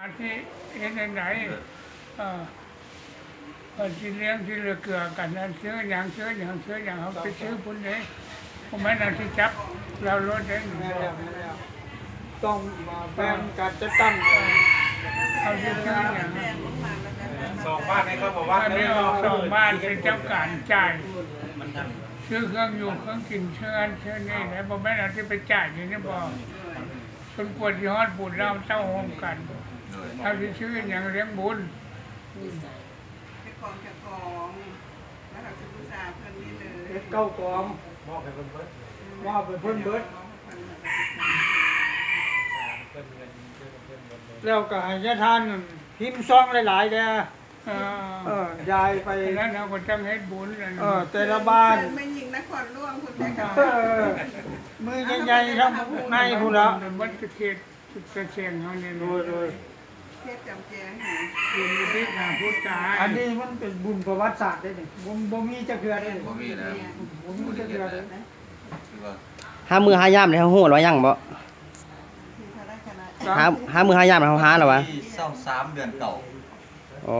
ອັນທີ່ເຮັດຈັ່ງໃດ ເອີ ເພິ່ນຊິລ້ຽງຊິເຫຼືອເກືອກັນ ອັນຊື້ຫຍັງ ຊື້ຫຍັງ ຊື້ຫຍັງ ເຮົາໄປຊື້ພຸ້ນເດ້ ບໍ່ແມ່ນອັນຊິຈັບລາວໂລດເດ້. ແມ່ນແລ້ວ ແມ່ນແລ້ວ ຕ້ອງແບ່ງການຈັດຕັ້ງ ເຮົາຊິຊື້ຫຍັງ ສອງບ້ານໃຫ້ເຂົາບໍ່ວ່າ ອັນນີ້ອອກສອງບ້ານເປັນເຈົ້າການຈ່າຍ ຊື້ເຄື່ອງຢູ່ເຄື່ອງກິນ ຊື້ອັນຊື້ນີ້ແຫຼະ ບໍ່ແມ່ນເຮົາຊິໄປຈ່າຍຢູ່ນີ້ບໍ່. ຈົນກວ່າຊິຮອດບຸນ ເຮົາເຈົ້າໂຮມກັນ ເຮົາຊິຊື້ຫຍັງລ້ຽງບຸນ ເຮັດກອງຈັກກອງ ແລ້ວເຮົາຊິບູຊາເພິ່ນນີ້ເລີຍ ເຮັດເກົ້າກອງ ມອບໃຫ້ເພິ່ນເບິດ ມອບໃຫ້ເພິ່ນເບິດ ແລ້ວກໍໃຫ້ຍາທານພິມຊອງຫຼາຍໆແດ່. ເອີ ເອີ ຢາຍໄປ ອັນນັ້ນເຮົາກໍຈັ່ງເຮັດບຸນ ອັນ ເອີ ແຕ່ລະບ້ານ ເຊີນແມ່ຍິງນະຄອນຫຼວງພຸ້ນເດ້ ເອີ ເອີ ມື້ໃຫຍ່ໆ ທາງໃນພຸ້ນລະ ໝົດເຂດເຂດແຂວງເຮົານີ້ ໂດຍ ໂດຍ ເຂດຈຳແຈງ ເປັນວິທີການພູດກາຍ ອັນນີ້ມັນເປັນບຸນປະຫວັດສາດເດ້ນີ້ ບໍ່ ບໍ່ມີຈັກເທື່ອເດ້ ບໍ່ມີແລ້ວ ບໍ່ມີຈັກເທື່ອເດ້ ຄືວ່າ ຫາມື້ຫາຍາມນີ້ເຮົາຮູ້ແລ້ວຫຍັງບໍ່? ຫາ ຫາມື້ຫາຍາມເຮົາຫາແລ້ວຫວາ? ວັນທີຊາວສາມ ເດືອນເກົ້າ ໂອ້